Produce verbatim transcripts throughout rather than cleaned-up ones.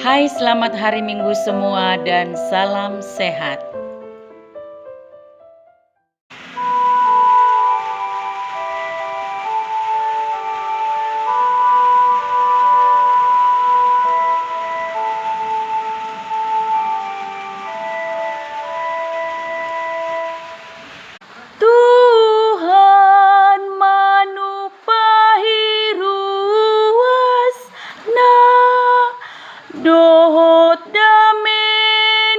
Hai, selamat hari Minggu semua dan salam sehat. Tuhan manumpahi ruasna dohot dame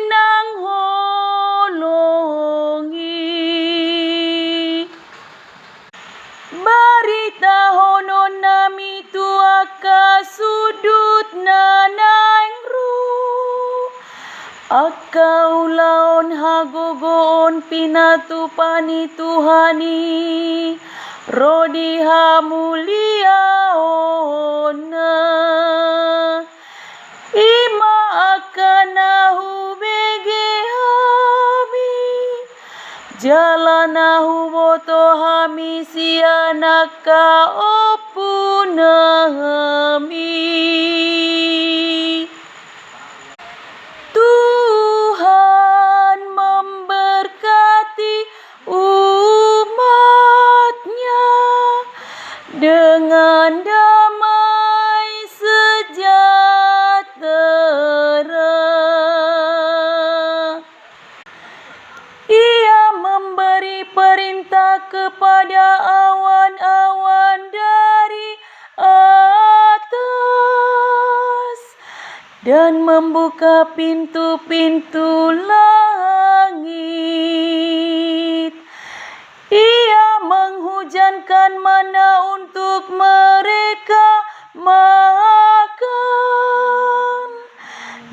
nang holong i. Baritahononnami tu angka sundut na naeng ro, angka ulaon hagogoon pinatupa ni Tuhan i ro di hamuliaonna. I ma angka na hubege hami, jala na huboto hami sian angka ompunami. Tuhan memberkati umat-Nya dengan damai sejahtera. Ia memberi perintah kepada awan-awan dari atas dan membuka pintu-pintu langit. Ia menghujankan manna untuk mereka makan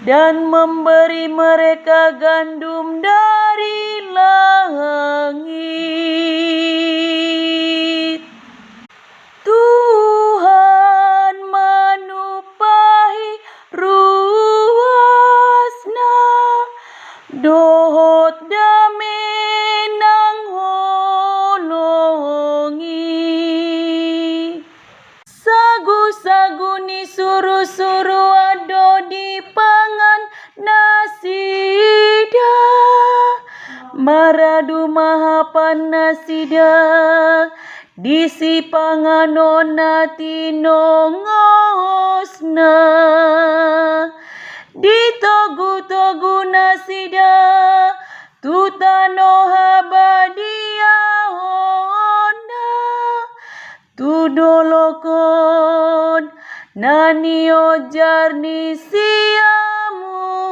dan memberi mereka gandum dari langit. Tuhan manumpahi ruasna dohot dame nang holong i. Sagu-sagu ni suru-suruan do dipangan nasida, maradu ma hapan nasida di sipanganon na tinongosna. Ditogu-togu nasida tu tano habadiaonna, tu dolok on na niojar ni siamunna.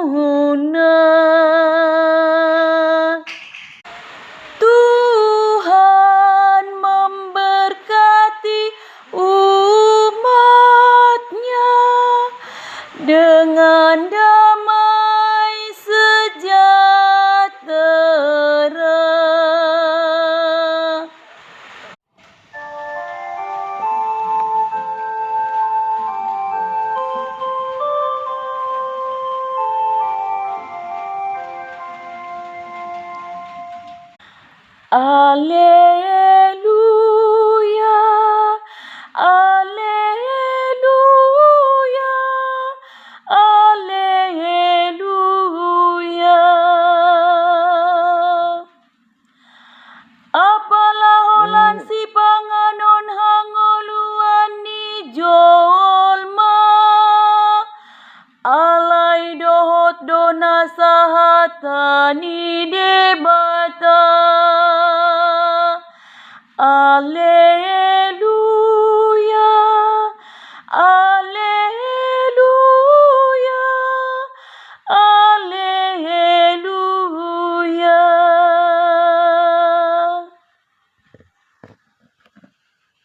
Tuhan memberkati umat-Nya dengan damai sejahtera. Alleluia, alleluia, alleluia. Apala holan sipanganon hangoluan ni jolma, alai dohot do nasa hata ni Debata.